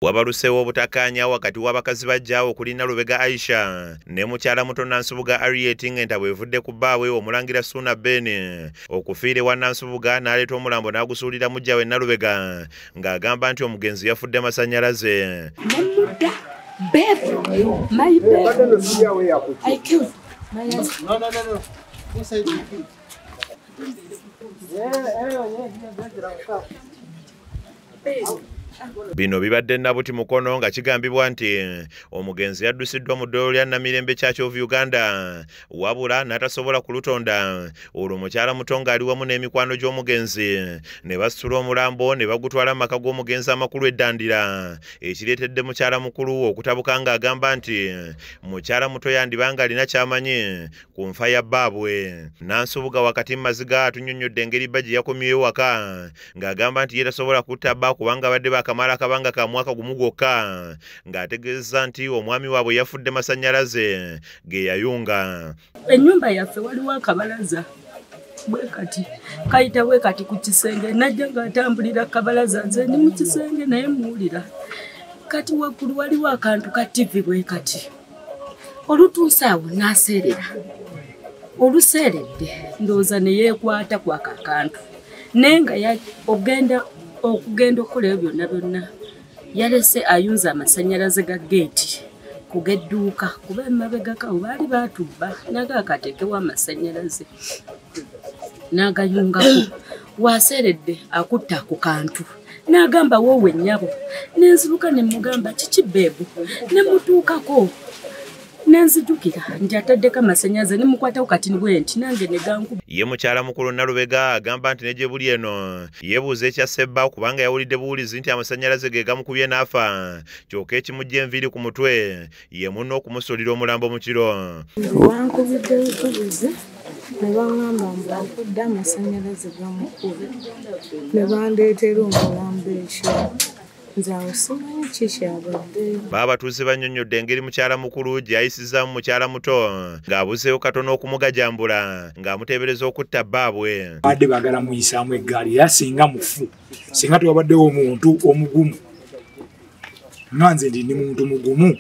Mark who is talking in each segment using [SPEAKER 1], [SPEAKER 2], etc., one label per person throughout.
[SPEAKER 1] Wabaluseewo obutakkaanya wakati w'abakazi bajjaawo okuli Nalubega Aisha ne mukyala muto Nansubuga Harriet ng'entabwe evudde ku bbaabwe omulangira Ssuuna Ben okufiira ewa Nansubuga n'aleeta omulambo n'agusuulira muggya we Nalubega ng'agamba nti omugenzi yafudde masannyalaze.
[SPEAKER 2] Nemudda babe, my babe, I killed my husband.
[SPEAKER 3] No, no, no, no. Who said you killed?
[SPEAKER 1] Bino bibadde Nabuti Mukono nga kigambibwa nti omugenzi yaddusiddwa mu ddwaliro lya Namirembe Church of Uganda wabula n'atasobola kulutonda. Olwo mukyala muto ng'ali wamu n'emikwano gy'omugenzi ne basitula omulambo ne bagutwala mu maka g'omugenzi amakulu eddandira, ekireetedde mukyala mukulu okutabuka ng'agamba nti mukyala muto yandiba ng'alina ky'amanyi ku nfa ya bbaabwe. Nansubuga wakati mu maziga atunnyonnyodde engeri bba gye yakomyewo waka ng'agamba nti ye tasobola kutta bba kubanga badde bakamala akabanga ka mwaka gumu gwokka, ng'ategeeza nti omwami waabwe yafudde masannyalaze ge yayunga.
[SPEAKER 2] Ennyumba yaffe waliwo akabalaza bwe kati kayita bwe kati ku kisenge, najja ng'atambulira kabalaza, nze ndi mu kisenge naye muwulira. Kati waggulu waliwo akantu ka TV bwe kati, olutuuse awo n'aseerera, oluseeredde ndowooza ne yeekwata ku ako akantu, naye nga ogenda okugenda okukola ebyo byonna byonna yalese ayunze amasannyalaze ga geeti ku g'edduuka, kuba emabegako baali baatubba naga akateekewo amasannyalaze n'agayungako. Waaseeredde akutta ku kantu n'agamba woowe nnyabo, ne nziruka ne mugamba kiki babe, ne mutuukako ne nzijukira nti ataddeko amasannyalaze ne mukwatako kati bwe nti nange ne gankuba.
[SPEAKER 1] Ye mukyala mukulu Nalubega agamba nti ne gye buli eno yeebuuza ekyasse bba kubanga yawulidde buwulizi nti amasannyalaze ge gamukubye n'afa, kyokka ekimuggya enviiri ku mutwe ye munne okumusuulira omulambo mu kiro.
[SPEAKER 4] Bankubidde bukubizi ne baŋŋamba mbu afudde amasannyalaze gamukubye, ne bandeetera omulambo ekiro. Nze awo simanyi ki kyabaddeyo.
[SPEAKER 1] Baabatuuze bannyonnyodde engeri mukyala mukulu gye yayisizaamu mukyala muto ng'abuzeewo katono okumugajambula ng'amuteebereza okutta bbaabwe.
[SPEAKER 5] Badde baagala muyisaamu eggaali era singa mufu, singa tewabaddewo omuntu omugumu, nga nze ndi muntu mugumu,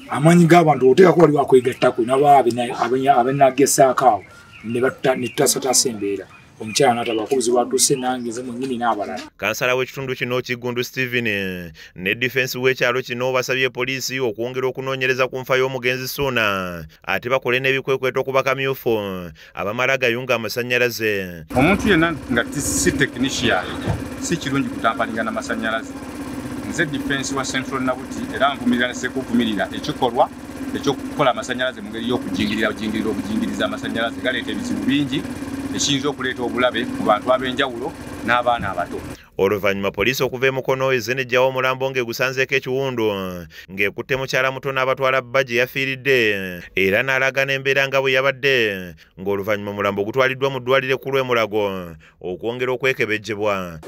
[SPEAKER 5] amaanyi g'abantu oteekako waliwo akwegattako nabo abenagesaako awo ne tutasataasa embeera. Omukyala n'atabaako obuzibu atuuse nange nze mwennyini n'abalala.
[SPEAKER 1] Kansala w'ekitundu kino Kiggundu Steven ne difensi w'ekyalo kino basabye poliisi okwongera okunoonyereza ku nfa y'omugenzi Ssuuna ate bakole n'ebikwekweto ku bakamyufu abamala gayunga amasannyalaze.
[SPEAKER 6] Omuntu yenna nga si technician si kirungi kutampalinga n'amasannyalaze. Nze difensi wa Central Nabuti era nvumirira nesekuvumirira ekikolwa ekyokukola amasannyalaze mu ngeri y'okujingirira obujingirira obujingiriza amasannyalaze galeeta ebizibu bingi ekiyinza okuleeta obulabe ku bantu ab'enjawulo n'abaana abato.
[SPEAKER 1] Oluvannyuma poliisi okuva e Mukono ezze n'eggyawo omulambo ng'egusanzeeko ekiwundu ng'ekutte mukyala muto n'abatwala bba gye yafiiridde era n'alaga n'embeera nga bwe yabadde, ng'oluvannyuma omulambo gutwaliddwa mu ddwaliro ekkulu e Mulago okwongera okwekebejjebwa.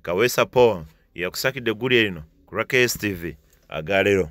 [SPEAKER 1] Kaweesa Paul yakusakidde eggulire lino ku lwa KSTV agaleero.